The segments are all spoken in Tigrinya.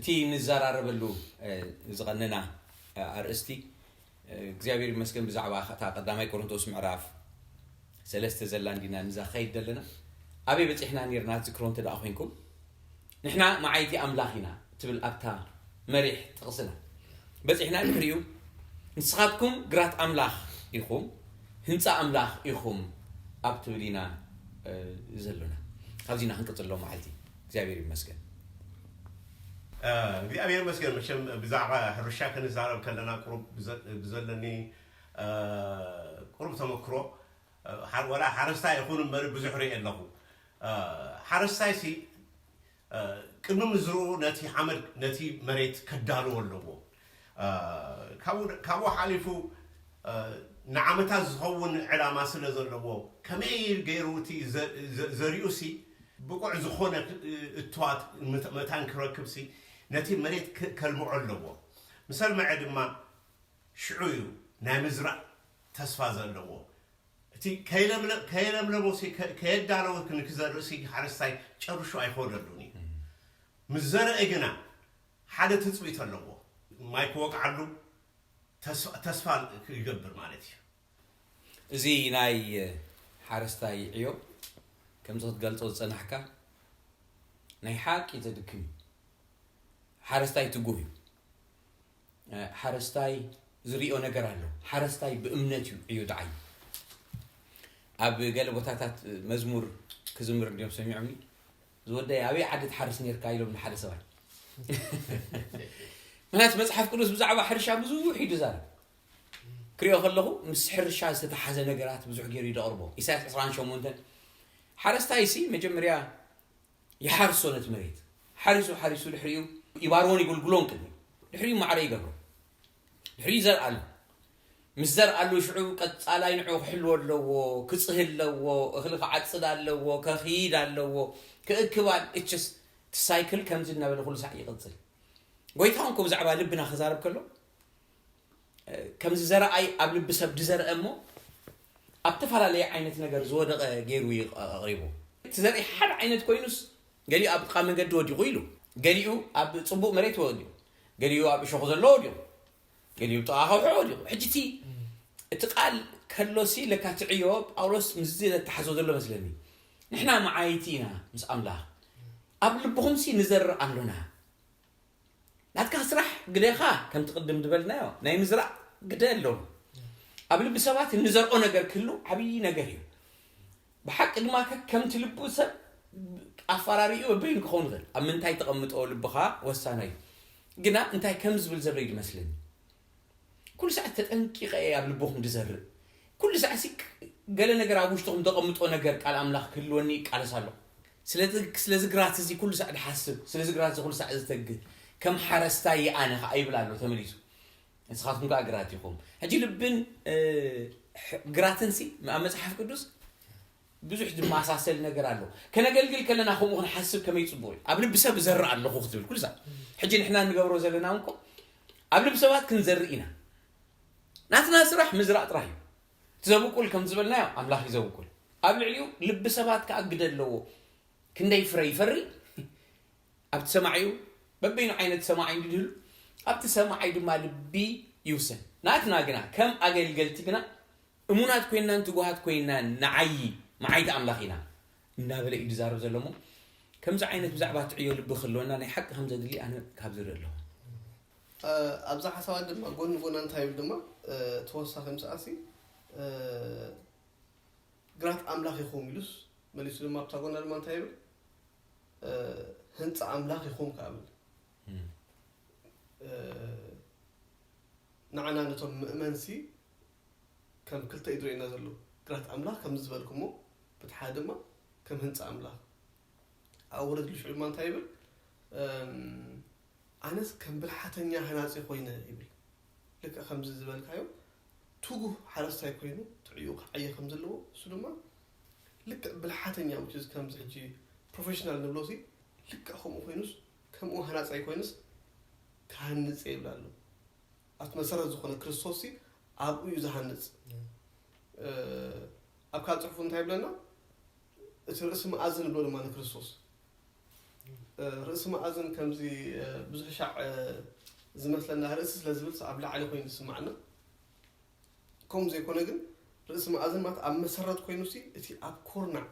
እቲ ንዘራረበሉ ዝቐነና ኣርእስቲ እግዚኣብሔር ይመስገን ብዛዕባ እታ ቀዳማይ ቆሮንቶስ ምዕራፍ ሰለስተ ዘላ እንዲና ንዛ ኸይድ ዘለና ኣበይ በፂሕና ኔርና ትዝክሮ እንተ ደኣ ኮንኩም ንሕና መዓይቲ ኣምላኽ ኢና ትብል ኣብታ መሪሕ ጥቕስና በፂሕና ድሕሪኡ ንስኻትኩም ግራት ኣምላኽ ኢኹም ህንፃ ኣምላኽ ኢኹም ኣብ ትብል ኢና ዘሎና ካብዚና ክንቅፅል ሎ መዓልቲ እግዚኣብሔር ይመስገን እግዚኣብሔር ይመስገን መቸም ብዛዕባ ሕርሻ ክንዛረብ ከለና ቁሩብ ብዘለኒ ቁሩብ ተመክሮ ወላ ሓረስታይ ይኹን እምበር ብዙሕ ርእ ኣለኹ ሓረስታይ ሲ ቅድሚ ምዝርኡ ነቲ ሓመድ ነቲ መሬት ከዳልዎ ኣለዎ ካብኡ ሓሊፉ ንዓመታት ዝኸውን ዕላማ ስለ ዘለዎ ከመይ ገይሩ እቲ ዘሪኡ ሲ ብቁዕ ዝኾነ እትዋት መታን ክረክብ ሲ ነቲ መሬት ከልምዖ ኣለዎ ምስ ኣልምዐ ድማ ሽዑ እዩ ናይ ምዝራእ ተስፋ ዘለዎ እቲ ከየለምለሞ ከየዳለወ ንክዘርእ ሲ ሓረስታይ ጨርሹ ኣይኮነሉን እዩ ምስ ዘርአ ግና ሓደ ትፅቢት ኣለዎ ማይ ክወቅዓሉ ተስፋ ይገብር ማለት እዩ እዚ ናይ ሓረስታይ ዕዮ ከምዚ ክትገልፆ ዝፀናሕካ ናይ ሓቂ ዘድክም እዩ ሓረስታይ ትጉህ እዩ ሓረስታይ ዝሪኦ ነገር ኣሎ ሓረስታይ ብእምነት እዩ ዕዮ ዝዓዩ ኣብ ገለ ቦታታት መዝሙር ክዝምር እንዲዮም ሰሚዖምኒ ዝወደይ ኣበይ ዓዲ ትሓርስ ነርካ ኢሎም ንሓደ ሰብኣይ ምክንያቱ መፅሓፍ ቅዱስ ብዛዕባ ሕርሻ ብዙሕ እዩ ዝዛረብ ክሪኦ ከለኹ ምስ ሕርሻ ዝተተሓዘ ነገራት ብዙሕ ገይሩ እዩ ዘቕርቦ ኢሳያስ ዕስራን ሸሞንተን ሓረስታይ ሲ መጀመርያ ይሓርሶ ነቲ መሬት ሓሪሱ ሓሪሱ ድሕሪኡ ይባርዎን ይጉልጉሎን ቅድሚ ድሕሪኡ ማዕረ ይገብሮ ድሕሪኡ ይዘርኣሉ ምስ ዘርኣሉ ሽዑ ቀፃላይ ንዑ ክሕልዎ ኣለዎ ክፅህ ኣለዎ እኽሊ ክዓፅድ ኣለዎ ከኽይድ ኣለዎ ክእክባል እችስ ትሳይክል ከምዚ እናበለ ኩሉ ሳዕ ይቕፅል ጎይታ እንኮ ብዛዕባ ልብና ክዛረብ ከሎ ከምዚ ዘረኣይ ኣብ ልቢ ሰብ ድዘርአ እሞ ኣብ ተፈላለየ ዓይነት ነገር ዝወደቐ ገይሩ ኣቕሪቡ እቲ ዘርኢ ሓደ ዓይነት ኮይኑስ ገሊኡ ኣብ ጥቓ መንገዲ ወዲቑ ኢሉ ገሊኡ ኣብ ፅቡቕ መሬት ወዲቑ ገሊኡ ኣብ እሾኹ ዘሎ ወዲቑ ገሊኡ ጥቓ ከውሒ ወዲቑ ሕጂ እቲ እቲ ቃል ከሎሲ ለካ ትዕዮ ጳውሎስ ምስዚ ዘተሓዞ ዘሎ መስለኒ ንሕና መዓይቲ ኢና ምስ ኣምላኽ ኣብ ልብኹምሲ ንዘርእ ኣሎና ናትካ ስራሕ ግደኻ ከምቲ ቅድም ዝበልናዮ ናይ ምዝራእ ግደ ኣሎ ኣብ ልቢ ሰባት እንዘርኦ ነገር ክህሉ ዓብዪ ነገር እዩ ብሓቂ ድማ ከምቲ ልቡ ሰብ ኣፈራሪኡ በበይኑ ክኸውን ይኽእል ኣብ ምንታይ ተቐምጦ ልብኻ ወሳናይ እዩ ግና እንታይ ከም ዝብል ዘሎ እዩ ዝመስለኒ ኩሉ ሰዓት ተጠንቂቐ እየ ኣብ ልብኹም ዝዘርእ ኩሉ ሰዓት ሲ ገለ ነገር ኣብ ውሽጥኹም ዘቐምጦ ነገር ቃል ኣምላኽ ክህልወኒ ይቃለስ ኣለኹ ስለዚ ግራት እዚ ኩሉ ሳዕ ድሓስብ ስለዚ ግራት እዚ ኩሉ ሳዕ ዝተግህ ከም ሓረስታይ ኣነ ከዓ ይብል ኣሎ ተመሊሱ ንስኻትኩም ከዓ ግራት ኢኹም ሕጂ ልብን ግራትን ሲ ኣብ መፅሓፍ ቅዱስ ብዙሕ ዝመሳሰል ነገር ኣሎ ከነገልግል ከለና ከምኡ ክንሓስብ ከመይ ፅቡቅ እዩ ኣብ ልቢ ሰብ ዘርእ ኣለኹ ክትብል ኩሉ ሳዕ ሕጂ ንሕና ንገብሮ ዘለና እንኮ ኣብ ልቢ ሰባት ክንዘርእ ኢና ናትና ስራሕ ምዝራእ ጥራሕ እዩ ትዘብቁል ከም ዝበልናዮ ኣምላኽ ይዘብቁል ኣብ ልዕሊኡ ልቢ ሰባት ከዓ ግደ ኣለዎ ክንደይ ፍረ ይፈሪ ኣብቲ ሰማዒኡ በበይኑ ዓይነት ሰማዒ እንድድህሉ ኣብቲ ሰማዓይ ድማ ልቢ ይውሰን ናትና ግና ከም ኣገልገልቲ ግና እሙናት ኮይንናን ትጉሃት ኮይንናን ንዓዪ መዓይቲ ኣምላኽ ኢና እናበለ እዩ ዝዛረብ ዘሎ እሞ ከምዚ ዓይነት ብዛዕባ ትዕዮ ልቢ ክህልወና ናይ ሓቂ ከም ዘድሊ ኣነ ካብ ዝርኢ ኣለኹ ኣብዛ ሓሳባት ድማ ጎኒ ጎና እንታይ ይብል ድማ ተወሳኺ ምስኣሲ ግራት ኣምላኽ ኢኹም ኢሉስ መሊሱ ድማ ኣብታ ጎና ድማ እንታይ ይብል ህንፃ ኣምላኽ ኢኹም ከብል ንዓና ነቶም ምእመንሲ ከም ክልተ እዩ ዝርእየና ዘሎ ግራት ኣምላኽ ከም ዝበልኩሞ በቲ ሓደ ድማ ከም ህንፃ ኣምላኽ ኣብ ወረድ ልሽዑ ድማ እንታይ ይብል ኣነስ ከም ብልሓተኛ ሃናፂ ኮይነ ይብል ልክዕ ከምዚ ዝበልካዮ ትጉህ ሓረስታይ ኮይኑ ትዕዩ ክዓየ ከም ዘለዎ እሱ ድማ ልክዕ ብልሓተኛ ውጭ ከምዚ ሕጂ ፕሮፌሽናል ንብሎ ሲ ልክዕ ከምኡ ኮይኑስ ከምኡ ሃናፃይ ኮይኑስ ክሃንፅ ይብል ኣሎ ኣብቲ መሰረት ዝኾነ ክርስቶስ ሲ ኣብኡ እዩ ዝሃንፅ ኣብ ካልእ ፅሑፉ እንታይ ይብለና እቲ ርእሲ መኣዝን ንብሎ ድማ ንክርስቶስ ርእሲ መኣዝን ከምዚ ብዙሕ ሻዕ ዝመስለና ርእሲ ስለ ዝብል ኣብ ላዕሊ ኮይኑ ዝስማዕና። ከምኡ ዘይኮነ ግን ርእሲ መኣዝን ማለት ኣብ መሰረት ኮይኑ ሲ እቲ ኣብ ኩርናዕ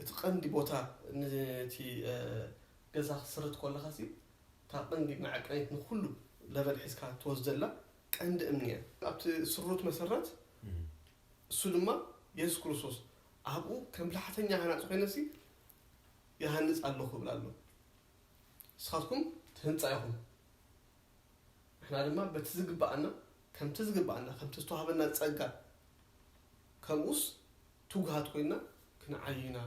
እቲ ቀንዲ ቦታ ነቲ ገዛ ክትስርት ከለኻ ሲ እታ ቀንዲ መዐቀኒት ንኩሉ ለቨል ሒዝካ ትወስደላ ቀንዲ እምኒ እያ። ኣብቲ ስሩት መሰረት እሱ ድማ የሱስ ክርስቶስ ኣብኡ ከም ብላሕተኛ ሃናፂ ኮይነ ሲ ይሃንፅ ኣለኹ እብል ኣሎ። ንስኻትኩም ትህንፃ ኢኹም። ንሕና ድማ በቲ ዝግብኣና ከምቲ ዝግብኣና ከምቲ ዝተዋህበና ፀጋ ከምኡስ ትጉሃት ኮይና ክንዓይና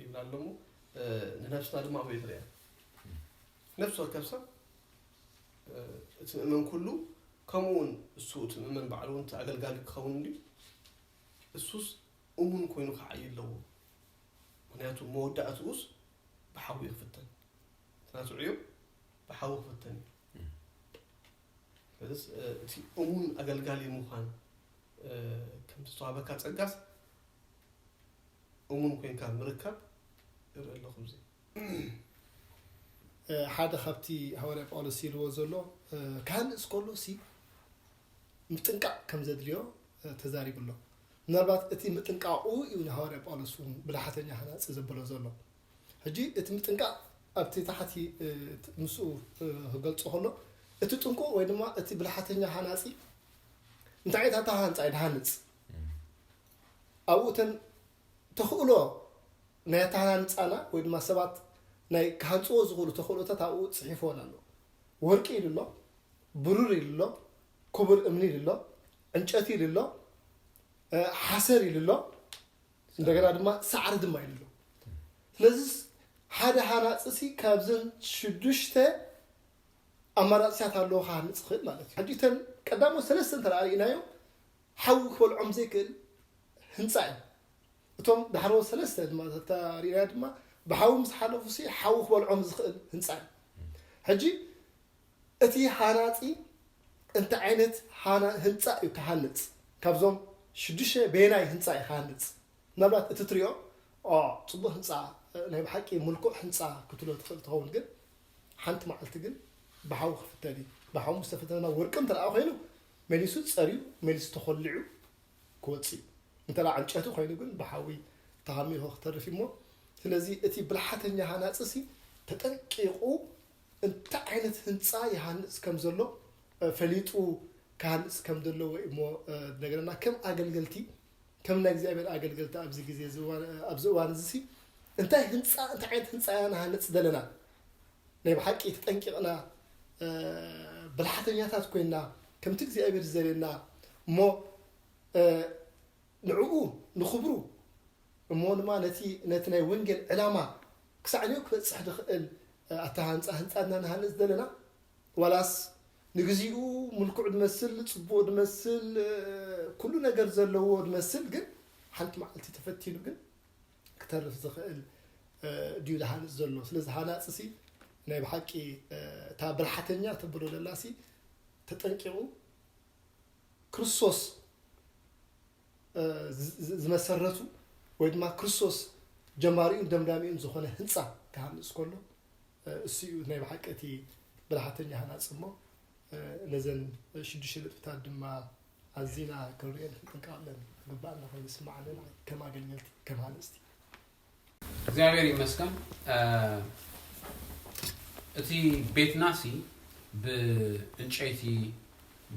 ይብል ኣሎ እሞ ንነብስና ድማ ኣብኡ ትሪያ። ነፍሲ ወከፍ ሰብ እቲ ምእመን ኩሉ ከምኡ እውን እሱ እቲ ምእመን ባዕሉ እውን እቲ ኣገልጋሊ ክኸውን እንዲ እሱስ እሙን ኮይኑ ክዓይ ኣለዎ። ምክንያቱ መወዳእትኡስ ብሓዊ ክፍተን። ናቱ ዕዮ ብሓዊ ክፍተን እዩ። ስለዚ እቲ እሙን ኣገልጋሊ ምዃን ከምቲ ዝተዋህበካ ጸጋስ እሙን ኮይንካ ምርካብ ይርኢ ኣለኹ። እዚ ሓደ ካብቲ ሃዋርያ ጳውሎስ ኢልዎ ዘሎ ክሃንጽ ከሎ ሲ ምጥንቃቕ ከም ዘድልዮ ተዛሪቡ ኣሎ። ምናልባት እቲ ምጥንቃቑ እዩ ንሃዋርያ ጳውሎስ እውን ብልሓተኛ ሃናጺ ዘበሎ ዘሎ። ሕጂ እቲ ምጥንቃቕ ኣብቲ ታሕቲ ምስኡ ክገልጾ ከሎ እቲ ጥንቁቕ ወይ ድማ እቲ ብልሓተኛ ሃናጺ እንታይ ዓይነት ኣተሃንጻ እዩ ድሃንጽ? ኣብኡ እተን ተኽእሎ ናይ ኣተሃናንጻና ወይ ድማ ሰባት ናይ ክሃንጽዎ ዝኽእሉ ተኽእሎታት ኣብኡ ጽሒፍዎን ኣሎ። ወርቂ ኢሉ ኣሎ፣ ብሩር ኢሉ ኣሎ፣ ክቡር እምኒ ኢሉ ኣሎ፣ ዕንጨቲ ኢሉ ኣሎ፣ ሓሰር ኢሉ ኣሎ፣ እንደገና ድማ ሳዕሪ ድማ ኢሉ ኣሎ። ስለዚ ሓደ ሃናጺ ሲ ካብዘን ሽዱሽተ ኣማራጺታት ኣለዎ ክሃንጽ ይኽእል ማለት እዩ። ሕጂ እተን ቀዳሞት ሰለስተ እንተ ርኢናዮ ሓዊ ክበልዖም ዘይክእል ህንጻ እዩ። እቶም ዳሕረዎት ሰለስተ ድማ ተሪእና ድማ ብሓዊ ምስ ሓለፉ ሲ ሓዊ ክበልዖም ዝኽእል ህንጻ እዩ። ሕጂ እቲ ሃናጺ እንታይ ዓይነት ሃና- ህንጻ እዩ ክሃንጽ? ካብዞም ሽዱሽተ በየናይ ህንጻ እዩ ክሃንጽ? ምናልባት እቲ ትሪኦ ኦ ጽቡቕ ህንጻ ናይ ብሓቂ ምልኩዕ ህንጻ ክትብሎ ትኽእል ትኸውን፣ ግን ሓንቲ መዓልቲ ግን ብሓዊ ክፍተን እዩ። ብሓዊ ምስ ተፈተነ ወርቂ እንተ ደኣ ኮይኑ መሊሱ ጸርዩ መሊሱ ተኾሊዑ ክወጽእ እዩ። እንተ ደኣ ዕንጨቲ ኮይኑ ግን ብሓዊ ተሃሚኹ ክተርፍ እዩ እሞ፣ ስለዚ እቲ ብልሓተኛ ሃናጺ ሲ ተጠንቂቑ እንታይ ዓይነት ህንጻ ይሃንጽ ከም ዘሎ ፈሊጡ ክሃንጽ ከም ዘለዎ እዩ እሞ ዝነግረና። ከም ኣገልገልቲ ከም ናይ እግዚኣብሔር ኣገልገልቲ ኣብዚ ግዜ ኣብዚ እዋን እዚ ሲ እንታይ ህንጻ እንታይ ዓይነት ህንጻ ኢና ንሃንጽ ዘለና? ናይ ብሓቂ ተጠንቂቕና ብልሓተኛታት ኮይና ከምቲ እግዚኣብሔር ዝደልየና እሞ ንዕኡ ንኽብሩ እሞ ድማ ነቲ ነቲ ናይ ወንጌል ዕላማ ክሳዕ ንኡ ክበጽሕ ዝኽእል ኣተሃንጻ ህንጻ እና ንሃንጽ ዘለና ዋላስ ንግዚኡ ምልኩዕ ዝመስል ጽቡቕ ዝመስል ኩሉ ነገር ዘለዎ ዝመስል ግን ሓንቲ መዓልቲ ተፈቲኑ ግን ክተርፍ ዝኽእል ድዩ ዝሃንጽ ዘሎ? ስለዚ ሃናጺ ሲ ናይ ብሓቂ እታ ብልሓተኛ ተብሎ ዘላ ሲ ተጠንቂቑ ክርስቶስ ዝመሰረቱ ወይ ድማ ክርስቶስ ጀማሪኡን ደምዳሚኡን ዝኾነ ህንፃ ክሃንፅ ከሎ እሱ እዩ ናይ ብሓቂ እቲ ብልሓተኛ ሃናፂ እሞ ነዘን ሽዱሽተ ነጥብታት ድማ ኣዚና ክንሪኤን ክንጥንቀቐለን ግባእና ኮይኑ ይስማዓኒ ንዓይ ከም ኣገልገልቲ ከም ሃነፅቲ። እግዚኣብሔር ይመስገን። እቲ ቤትና ሲ ብእንጨይቲ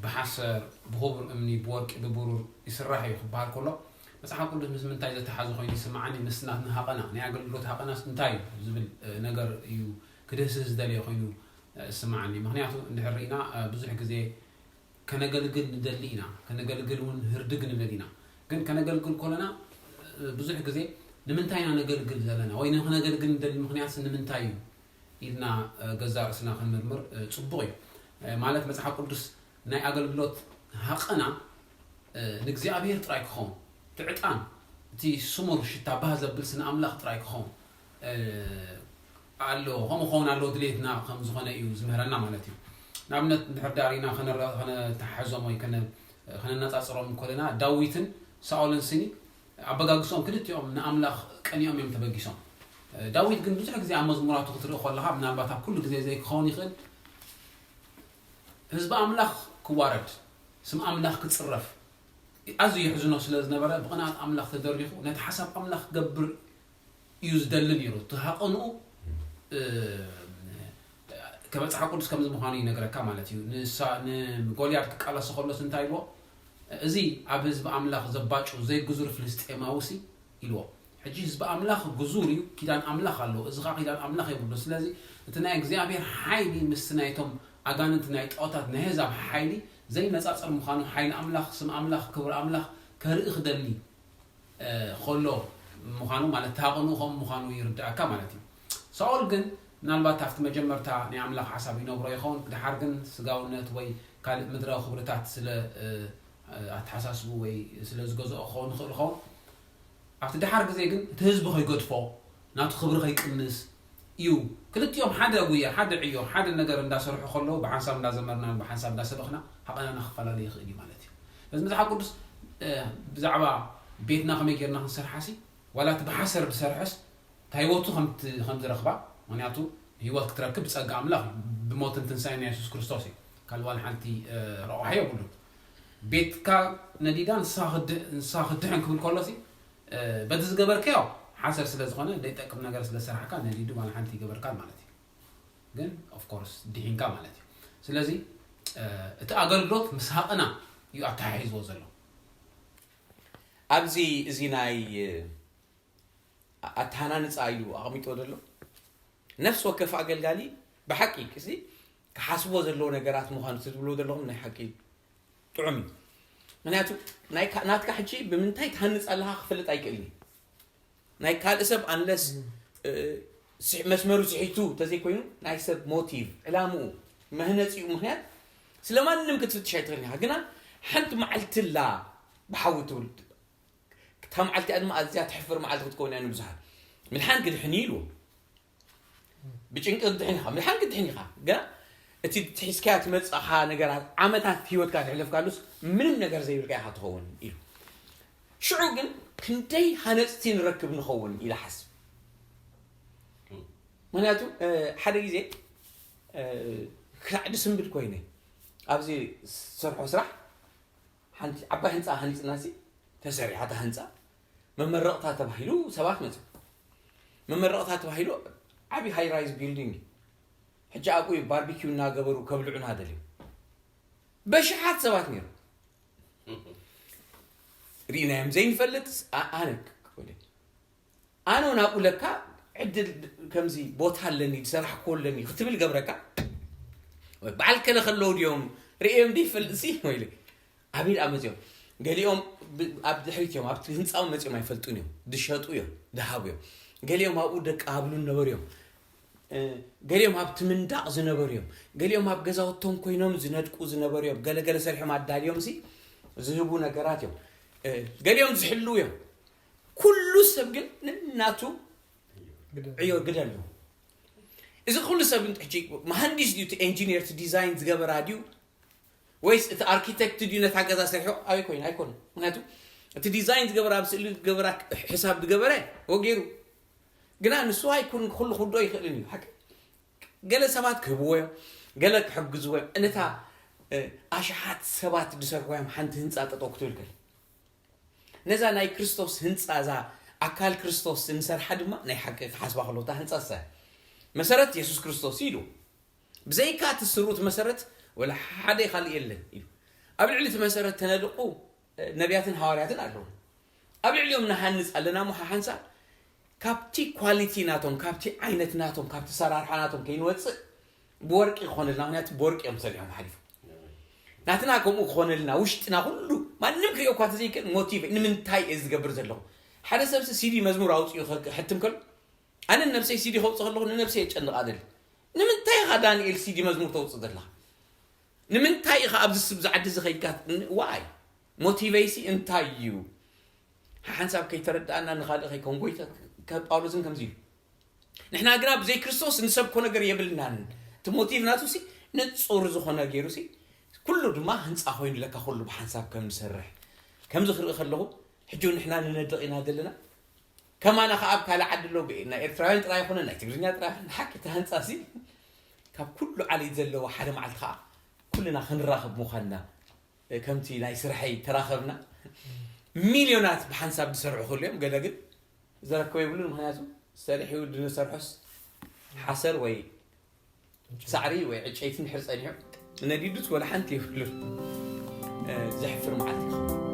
ብሓሰር ብኽቡር እምኒ ብወርቂ ብብሩር ይስራሕ እዩ ክበሃል ከሎ መፅሓፍ ቅዱስ ምስ ምንታይ ዘተሓዘ ኮይኑ ይስምዓኒ? ምስ ናትና ሃቐና ናይ ኣገልግሎት ሃቐናስ እንታይ እዩ ዝብል ነገር እዩ ክድህስስ ዝደለየ ኮይኑ ዝስምዓኒ። ምክንያቱ እንድሕር ርኢና ብዙሕ ግዜ ከነገልግል ንደሊ ኢና፣ ከነገልግል እውን ህርድግ ንብል ኢና። ግን ከነገልግል ከለና ብዙሕ ግዜ ንምንታይ ኢና ነገልግል ዘለና ወይ ንክነገልግል ንደሊ ምክንያት ንምንታይ እዩ ኢልና ገዛ ርእስና ክንምርምር ፅቡቕ እዩ። ማለት መፅሓፍ ቅዱስ ናይ ኣገልግሎት ሃቐና ንእግዚኣብሔር ጥራይ ክኸውን፣ እቲ ዕጣን እቲ ስሙር ሽታ ባህ ዘብል ስነ ኣምላኽ ጥራይ ክኸውን ኣለዎ። ከምኡ ክኸውን ኣለዎ ድሌትና ከም ዝኾነ እዩ ዝምህረና ማለት እዩ። ንኣብነት እንድሕር ዳሪና ከነተሓሕዞም ወይ ከነነፃፅሮም ከለና ዳዊትን ሳኦልን ስኒ ኣበጋግሶም ክልቲኦም ንኣምላኽ ቀኒኦም እዮም ተበጊሶም። ዳዊት ግን ብዙሕ ግዜ ኣብ መዝሙራቱ ክትርኢ ከለኻ፣ ምናልባት ኣብ ኩሉ ግዜ ዘይክኸውን ይኽእል፣ ህዝቢ ኣምላኽ ክዋረድ፣ ስም ኣምላኽ ክጽረፍ ኣዝዩ የሕዝኖ ስለ ዝነበረ፣ ብቕንኣት ኣምላኽ ተደሪኹ ነቲ ሓሳብ ኣምላኽ ክገብር እዩ ዝደሊ ነይሩ። እቲ ሃቐንኡ ከመጽሓፍ ቅዱስ ከምዚ ምዃኑ ይነግረካ ማለት እዩ። ንሳ ንጎልያድ ክቃለሶ ከሎስ እንታይ ኢልዎ? እዚ ኣብ ህዝቢ ኣምላኽ ዘባጩ ዘይግዙር ፍልስጤማዊ ሲ ኢልዎ። ሕጂ ህዝቢ ኣምላኽ ግዙር እዩ፣ ኪዳን ኣምላኽ ኣለዎ። እዚ ኸዓ ኪዳን ኣምላኽ የብሉ። ስለዚ እቲ ናይ እግዚኣብሔር ሓይሊ ምስቲ ናይቶም ኣጋንንቲ ናይ ጣዖታት ናይ ኣህዛብ ሓይሊ ዘይነጻጸር ምዃኑ፣ ሓይሊ ኣምላኽ፣ ስም ኣምላኽ፣ ክብሪ ኣምላኽ ከርኢ ክደሊ ከሎ ምዃኑ ማለት ታቕኑ ከም ምዃኑ ይርድኣካ ማለት እዩ። ሳኦል ግን ምናልባት ኣብቲ መጀመርታ ናይ ኣምላኽ ሓሳብ ይነግሮ ይኸውን፣ ድሓር ግን ስጋውነት ወይ ካልእ ምድራዊ ክብርታት ስለ ኣተሓሳስቡ ወይ ስለ ዝገዝኦ ክኸውን ይኽእል ይኸውን። ኣብቲ ድሓር ግዜ ግን እቲ ህዝቢ ከይገድፎ ናቱ ክብሪ ከይቅንስ እዩ። ክልቲኦም ሓደ ጉያ፣ ሓደ ዕዮ፣ ሓደ ነገር እንዳሰርሑ ከለዉ ብሓንሳብ እንዳዘመርናን ብሓንሳብ እንዳሰበኽና ሃቐናና ክፈላለ ይኽእል እዩ ማለት እዩ። በዚ መጽሓፍ ቅዱስ ብዛዕባ ቤትና ከመይ ጌርና ክንሰርሓሲ ዋላ እቲ ብሓሰር ዝሰርሐስ እንታይ ህይወቱ ከም ዝረኽባ፣ ምክንያቱ ህይወት ክትረክብ ብጸጋ ኣምላኽ እዩ፣ ብሞትን ትንሳኤን ናይ የሱስ ክርስቶስ እዩ። ካልእ ዋላ ሓንቲ ረቑሓ የብሉን። ቤትካ ነዲዳ ንስኻ ክድሕን ክብል ከሎሲ በቲ ዝገበርካዮ ሓሰር ስለ ዝኾነ ዘይጠቅም ነገር ስለ ዝሰራሕካ ነዲዱ ዋላ ሓንቲ ይገበርካን ማለት እዩ። ግን of course ድሒንካ ማለት እዩ። ስለዚ እቲ ኣገልግሎት ምስ ሃቐና እዩ ኣተሓሒዝዎ ዘሎ። ኣብዚ እዚ ናይ ኣተሃናንጻ ኢሉ ኣቐሚጥዎ ዘሎ ነፍሲ ወከፍ ኣገልጋሊ ብሓቂ እዚ ክሓስቦ ዘለዎ ነገራት ምዃኑ ትብልዎ ዘለኹም ናይ ሓቂ ጥዑም እዩ። ምክንያቱ ናትካ ሕጂ ብምንታይ ትሃንጽ ኣለኻ ክፈልጥ ኣይክእልን እዩ። ናይ ካልእ ሰብ unless መስመሩ ስሒቱ እንተዘይኮይኑ ናይ ሰብ ሞቲቭ ዕላምኡ መህነፂኡ ምክንያት ስለማንም ክትፍትሽ ኣይትኽእልን ኢኻ። ግና ሓንቲ መዓልቲ ላ ብሓዊ ትብል እታ መዓልቲ ድማ ኣዝያ ትሕፍር መዓልቲ ክትከውን እያ ንብዙሓት። ምድሓን ክድሕን እዩ ኢልዎ። ብጭንቂ ክትድሕን ኢኻ፣ ምድሓን ክትድሕን ኢኻ። ግና እቲ ትሒዝካያ ትመጽእኻ ነገራት ዓመታት ህይወትካ ዘሕለፍካሉስ ምንም ነገር ዘይብልካ ኢኻ ትኸውን ኢሉ። ሽዑ ግን ክንደይ ሃነጽቲ ንረክብ ንኸውን ኢለ ሓስብ። ምክንያቱ ሓደ ግዜ ክሳዕ ድስምብል ኮይነ ኣብዚ ዝሰርሖ ስራሕ ሓንቲ ዓባይ ህንፃ ሃኒፅና ሲ ተሰሪሓ እታ ህንፃ መመረቕታ ተባሂሉ ሰባት መፅኡ። መመረቕታ ተባሂሉ ዓብዪ ሃይ ራይዝ ቢልዲንግ እዩ። ሕጂ ኣብኡ እዩ ባርቢኪው እናገበሩ ከብልዑና ደልዩ። በሽሓት ሰባት ነይሩ። ርኢናዮም ዘይንፈልጥ ኣነ ኣነ ናብኡ ለካ ዕድል ከምዚ ቦታ ኣለኒ ዝሰራሕኮ ኣለኒ ክትብል ገብረካ። በዓል ከለ ከለዉ ድዮም ርእዮም ዘይፈልጥ ሲ ወይለ ኣበይ ደኣ መፅኦም? ገሊኦም ኣብ ድሕሪት እዮም ኣብቲ ህንፃ እውን መፅኦም ኣይፈልጡን እዮም። ዝሸጡ እዮም፣ ዝሃቡ እዮም። ገሊኦም ኣብኡ ደቂ ሃብሉ ነበሩ እዮም። ገሊኦም ኣብቲ ምንዳቕ ዝነበሩ እዮም። ገሊኦም ኣብ ገዛውቶም ኮይኖም ዝነድቁ ዝነበሩ እዮም። ገለገለ ሰሪሖም ኣዳልዮም ሲ ዝህቡ ነገራት እዮም። ገሊኦም ዝሕልው እዮም። ኩሉ ሰብ ግን ንናቱ ዕዮ ግደ ኣለዎ። እዚ ኩሉ ሰብ ሕጂ መሃንዲስ ድዩ እቲ ኤንጂኒር እቲ ዲዛይን ዝገበራ ድዩ ወይስ እቲ ኣርኪቴክት ድዩ ነታ ገዛ ሰሪሑ? ኣበይ ኮይኑ ኣይኮነ። ምክንያቱ እቲ ዲዛይን ዝገበራ ኣብ ስእሊ ዝገበራ ሕሳብ ዝገበረ ወገይሩ ግና ንሱ ኣይኩን ኩሉ ክዶ ይኽእልን እዩ። ሓቂ ገለ ሰባት ክህብዎ እዮም፣ ገለ ክሕግዝዎ እዮም። ነታ ኣሽሓት ሰባት ዝሰርሕዋ እዮም ሓንቲ ህንፃ ጠጠው ክትብል ከል ነዛ ናይ ክርስቶስ ህንፃ እዛ ኣካል ክርስቶስ እንሰርሓ ድማ ናይ ሓቂ ክሓስባ ከለዉ እታ ህንፃ እሳ መሰረት የሱስ ክርስቶስ እዩ ኢሉ። ብዘይካ እቲ ስሩት መሰረት ወላ ሓደ ካልእ የለን ኢሉ። ኣብ ልዕሊ እቲ መሰረት ተነድቑ ነቢያትን ሃዋርያትን ኣለዉ። ኣብ ልዕሊኦም ንሃንፅ ኣለና እሞ ሓሓንሳ ካብቲ ኳሊቲ ናቶም ካብቲ ዓይነት ናቶም ካብቲ ሰራርሓ ናቶም ከይንወፅእ ብወርቂ ክኾነልና ምክንያቱ ብወርቂ እዮም ሰሪሖም ሓሊፎም። ናትና ከምኡ ክኾነልና ውሽጥና ኩሉ ማንም ክሪኦ እኳ ተዘይክእል ሞቲቭ ንምንታይ እየ ዝገብር ዘለኹ? ሓደ ሰብሲ ሲዲ መዝሙር ኣውፅኡ ክሕትም ከሎ ኣነ ነብሰይ ሲዲ ከውፅእ ከለኹ ንነብሰይ የጨንቃ ደሊ። ንምንታይ ኢኻ ዳንኤል ሲዲ መዝሙር ተውፅእ ዘለኻ? ንምንታይ ኢኻ ኣብዚ ስብ ዝዓዲ ዝኸይድካ ዋይ ሞቲቨይሲ እንታይ እዩ? ሓንሳብ ከይተረዳእና ንኻልእ ከይከንጎይተ ከጳውሎስን ከምዚ እዩ። ንሕና ግና ብዘይ ክርስቶስ ንሰብኮ ነገር የብልናን። እቲ ሞቲቭ ናቱ ሲ ንጹር ዝኾነ ገይሩ ሲ ኩሉ ድማ ህንፃ ኮይኑ ለካ ኩሉ ብሓንሳብ ከም ንሰርሕ ከምዚ ክርኢ ከለኹ ሕጂ ንሕና ንነድቕ ኢና ዘለና። ከማና ከዓ ኣብ ካልእ ዓዲ ኣለዉ። ብኤ- ናይ ኤርትራውያን ጥራይ ይኹነ ናይ ትግርኛ ጥራይ ይኹነ ሓቂ ተሃንፃሲ ካብ ኩሉ ዓሌት ዘለዎ ሓደ መዓልቲ ከዓ ኩልና ክንራኸብ ምዃንና እ፣ ከምቲ ናይ ስርሐይ ተራኸብና። ሚልዮናት ብሓንሳብ ዝሰርሑ ክህሉ እዮም። ገለ ግን ዘረክቦ የብሉን። ምክንያቱ ሰሪሑ ድንሰርሖስ ሓሰር ወይ ሳዕሪ ወይ ዕጨይቲ እንድሕር ጸኒሑ ነዲዱስ ወላ ሓንቲ የብሉን። እ፣ ዘሕፍር መዓልቲ ይኸውን።